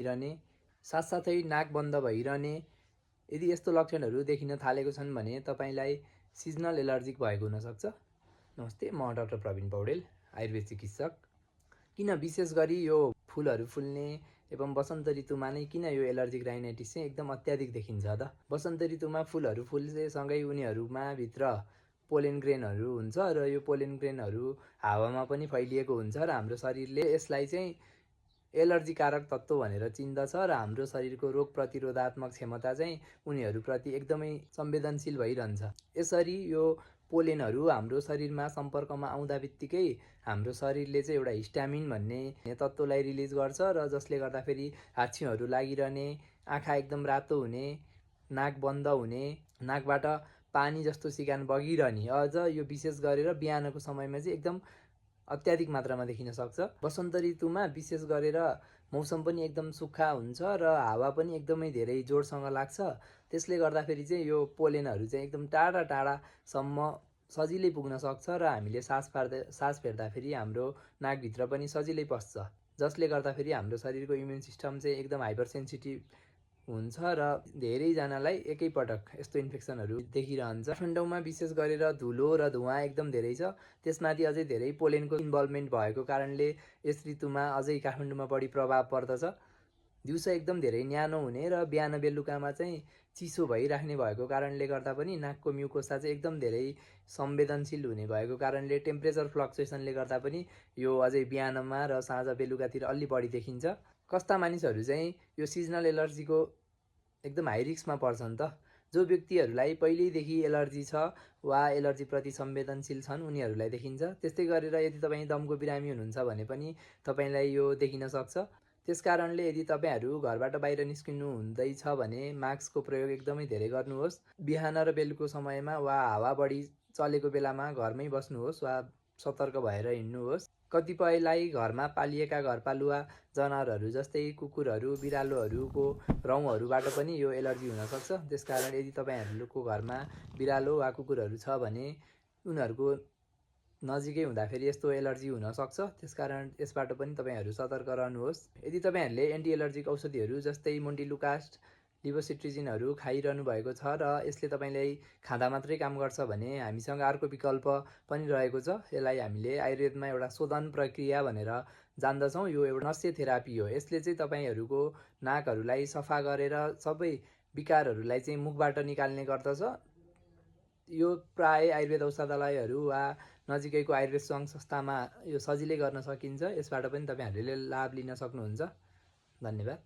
भइरहने, साथसाथै नाक बन्द भइरहने। यदि यस्तो लक्षणहरू देखिन थालेको छन् भने तपाईँलाई सिजनल एलर्जिक भएको हुनसक्छ। नमस्ते, म डाक्टर प्रवीण पौडेल, आयुर्वेद चिकित्सक। किन विशेष गरी यो फुलहरू फुल्ने एवं वसन्त ऋतुमा नै किन यो एलर्जिक राइनाइटिस चाहिँ एकदम अत्याधिक देखिन्छ त? वसन्त ऋतुमा फुलहरू फुल्नेसँगै उनीहरूमा भित्र पोलेन ग्रेनहरू हुन्छ र यो पोलेन ग्रेनहरू हावामा पनि फैलिएको हुन्छ र हाम्रो शरीरले यसलाई चाहिँ एलर्जीकारक तत्त्व भनेर चिन्दछ र हाम्रो शरीरको रोग प्रतिरोधात्मक क्षमता चाहिँ उनीहरूप्रति एकदमै संवेदनशील भइरहन्छ। यसरी यो पोलेनहरू हाम्रो शरीरमा सम्पर्कमा आउँदा बित्तिकै हाम्रो शरीरले चाहिँ एउटा हिस्टामिन भन्ने तत्त्वलाई रिलिज गर्छ र जसले गर्दाखेरि हाच्छिउहरू लागिरहने, आँखा एकदम रातो हुने, नाक बन्द हुने, नाकबाट पानी जस्तो सिकान बगिरहने। अझ यो विशेष गरेर बिहानको समयमा चाहिँ एकदम अत्याधिक मात्रामा देखिन सक्छ। वसन्त ऋतुमा विशेष गरेर मौसम पनि एकदम सुक्खा हुन्छ र हावा पनि एकदमै धेरै जोडसँग लाग्छ। त्यसले गर्दाखेरि चाहिँ यो पोलेनहरू चाहिँ एकदम टाढा टाढासम्म सजिलै पुग्न सक्छ र हामीले सास फेर्दाखेरि हाम्रो नाकभित्र पनि सजिलै पस्छ, जसले गर्दाखेरि हाम्रो शरीरको इम्युन सिस्टम चाहिँ एकदम हाइपर सेन्सिटिभ हुन्छ र धेरैजनालाई एकैपटक यस्तो इन्फेक्सनहरू देखिरहन्छ। काठमाडौँमा विशेष गरेर धुलो र धुवाँ एकदम धेरै छ। त्यसमाथि अझै धेरै पोलेनको इन्भल्भमेन्ट भएको कारणले यस ऋतुमा अझै काठमाडौँमा बढी प्रभाव पर्दछ। दिउँसो एकदम धेरै न्यानो हुने र बिहान बेलुकामा चाहिँ चिसो भइराख्ने भएको कारणले गर्दा पनि नाकको म्युकोसा चाहिँ एकदम धेरै संवेदनशील हुने भएको कारणले टेम्परेचर फ्लक्चुएसनले गर्दा पनि यो अझै बिहानमा र साँझ बेलुकातिर अलि बढी देखिन्छ। कस्ता मानिसहरू चाहिँ यो सिजनल एलर्जीको एकदम हाई रिस्कमा पर्छन् त? जो व्यक्तिहरूलाई पहिल्यैदेखि एलर्जी छ वा एलर्जीप्रति संवेदनशील छन् उनीहरूलाई देखिन्छ। त्यस्तै गरेर यदि तपाईँ दमको बिरामी हुनुहुन्छ भने पनि तपाईँलाई यो देखिन सक्छ। त्यसकारणले यदि तपाईँहरू घरबाट बाहिर निस्किनु हुँदैछ भने मास्कको प्रयोग एकदमै धेरै गर्नुहोस्। बिहान र बेलुको समयमा वा हावा बढी चलेको बेलामा घरमै बस्नुहोस् वा सतर्क भएर हिँड्नुहोस्। कतिपयलाई घरमा पालिएका घरपालुवा जनावरहरू जस्तै कुकुरहरू, बिरालोहरूको रौँहरूबाट पनि यो एलर्जी हुनसक्छ। त्यसकारण यदि तपाईँहरूको घरमा बिरालो वा कुकुरहरू छ भने उनीहरूको नजिकै हुँदाखेरि यस्तो एलर्जी हुनसक्छ। त्यसकारण यसबाट पनि तपाईँहरू सतर्क रहनुहोस्। यदि तपाईँहरूले एन्टी एलर्जिक औषधिहरू जस्तै मोन्टिलुकास्ट, लिभोसिट्रिजिनहरू खाइरहनु भएको छ र यसले तपाईँलाई खाँदा मात्रै काम गर्छ भने हामीसँग अर्को विकल्प पनि रहेको छ। यसलाई हामीले आयुर्वेदमा एउटा शोधन प्रक्रिया भनेर जान्दछौँ। यो एउटा नस्य थेरापी हो। यसले चाहिँ तपाईँहरूको नाकहरूलाई सफा गरेर सबै विकारहरूलाई चाहिँ मुखबाट निकाल्ने गर्दछ। यो प्राय आयुर्वेद औषधालयहरू वा नजिकैको आयुर्वेद सङ्घ संस्थामा यो सजिलै गर्न सकिन्छ। यसबाट पनि तपाईँहरूले लाभ लिन सक्नुहुन्छ। धन्यवाद।